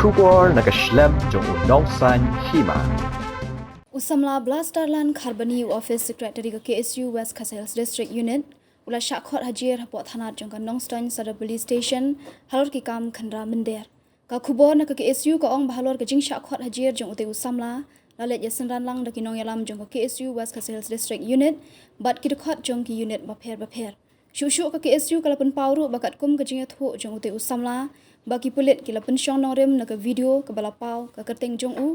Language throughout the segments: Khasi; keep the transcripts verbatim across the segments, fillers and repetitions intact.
Khubor na ka shlem jong u Nongsaiñ Hima. U samla Blastalan Kharbani, u Office Secretary ka K S U West Khasi Hills District Unit, u la shah khot hajir hapoh thanat jong ka Nongstoiñ Sadar Police Station halor ki kam khynra mynder. Ka khubor na ka K S U ka ong ba halor ka jingshah khot hajir jong utei u samla, la leit ïasynran lang da ki nongïalam jong ka K S U West Khasi Hills District Unit bad ki dkhot jong ki unit bapher bapher. Shuh shuh ka K S U ka la pynpaw ruh ba katkum ka jingïathuh jong utei u samla, ba ki pulit ki la pynshong nongrim na ka video kaba la paw ka kyrteng jong u,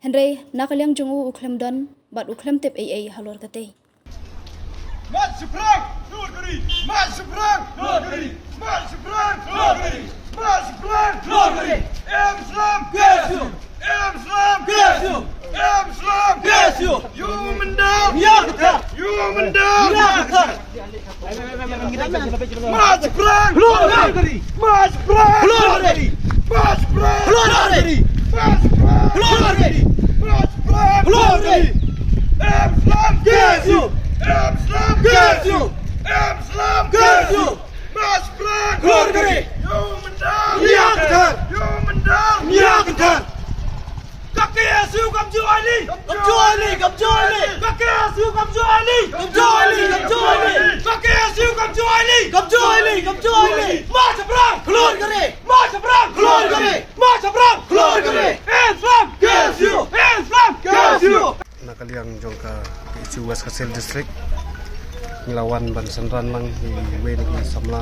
hynrei na ka liang jong u u khlem don bad u khlem tip ei ei halor katei. March shaphrang, Lord Gari! March shaphrang, Lord Gari! March shaphrang, Lord Gari! March shaphrang, Lord Gari! Em Islam! K S U! Em Islam! K S U! Em Islam! K S U! Ïa u mynder! Ïa ka thar! Ïa u mynder! Ïa ka thar! March shaphrang! Lord Gari! March shaphrang! Lord Gari! March shaphrang! Lord Gari! March shaphrang! Lord Gari! March shaphrang! Lord Gari! Em Islam! K S U! Em Islam! K S U! Em Islam! K S U! March shaphrang! Lord Gari! Ïa u mynder! Ïa ka thar! Ïa u mynder! Ïa ka thar! Ka K S U kamjooh ïa lei! Kamjooh ïa lei! Kamjooh ïa lei! Ka K S U kamjooh ïa lei! Kamjooh ïa lei! Kamjooh ïa lei! Ka K S U kamjooh ïa lei! Kamjooh ïa lei! Kamjooh ïa lei! March shaphrang! Lord Gari! March shaphrang! Lord Gari! March shaphrang! Lord Gari! Em Islam! K S U! Em Islam! K S U! Na ka liang jong ka K S U West Khasi Hills District, ngi la wan ban synran lang ïa iwei na ki samla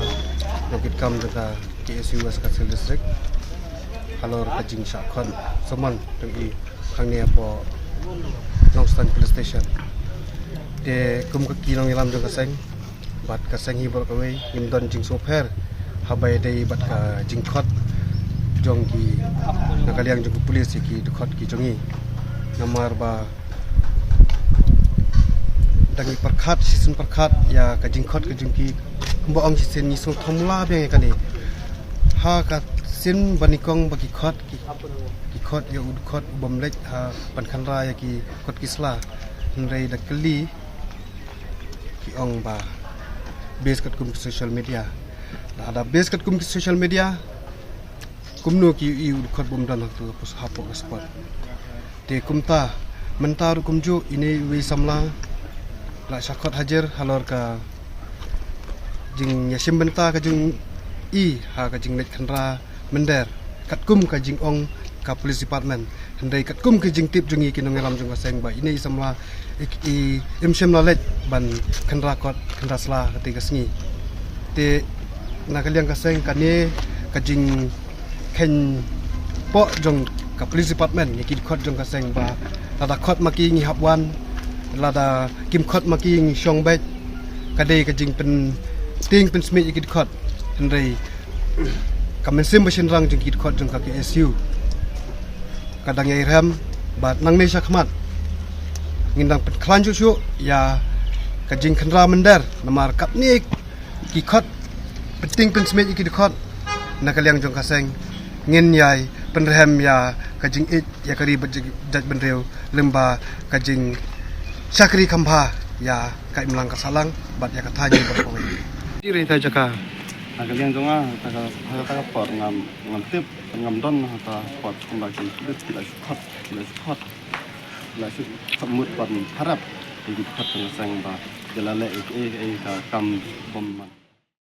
jong ki kam jong ka K S U West Khasi Hills District halor ka jingshah khot summon jong i hangne hapoh Nongstoiñ Police Station. Te kum ka ki nongïalam jong ka seng bad ka seng hi baroh kawei, ngim don jingsngewpher haba ïadei bad ka jingkhot jong ki na ka liang jong ki pulit ïa ki dkhot ki jong ngi. Namar ba dang ïa pyrkhat shisien pyrkhat ïa ka jingkhot ka jong ki, kumba ong shisien ngi sngewthuh mala biang ïa kane. Ha ka sien ba nyngkong ba ki khot ki, ki khot ïa u dkhot u bym leit ha ban khynra ïa ki kot ki sla. Hynrei da kylli ki ong ba base katkum ki social media. Lada base katkum ki social media, kumno ki ïohi u dkhot bym don hapoh ka spot. Te kumta mynta ruh kumjuh ine iwei samla la shah khot hajir halor ka jingïashim bynta ka jong i ha ka jingleit khynra mynder katkum ka jingong ka police department. Hynrei katkum ka jingtip jong ngi ki nongïalam jong ka seng ba ine i samla i, i im shym la leit ban khynra kot khynra sla katei ka sngi. Te na ka liang ka seng kane ka jingkheiñ poh jong ka police department ïa ki dkhot jong ka seng ba lada khot ma ki ngi hap wan, lada kim khot ma ki ngi shong beit. Ka dei ka jingpyntieng pynsmit ïa ki dkhot. Hynrei ka mynsiem ba shynrang jong ki dkhot jong ka K S U ka dang ïai rhem bad nangne shakhmat ngin dang pynkhlaiñ shuh shuh ïa ka jingkhynra mynder namar katne ki khot pyntieng pynsmit ïa ki dkhot. Na ka liang jong ka seng ngin ïai pynrhem ïa ka jingïeit ïa ka ri bad jait bynriew lyngba ka jingshakri kham bha ïa ka imlang ka sahlang bad ïa ka thaiñ baroh kawei. Ri ta jaka. Na ka liang jong nga ta ka, ta ka por ngam, ngam tip, ngam don ta ka por kumba ki, ki la shu khot, ki la shu khot, ki la shu khot mut ban harap ïa ki khot ka seng ba jala leh ïa ka kam bym man.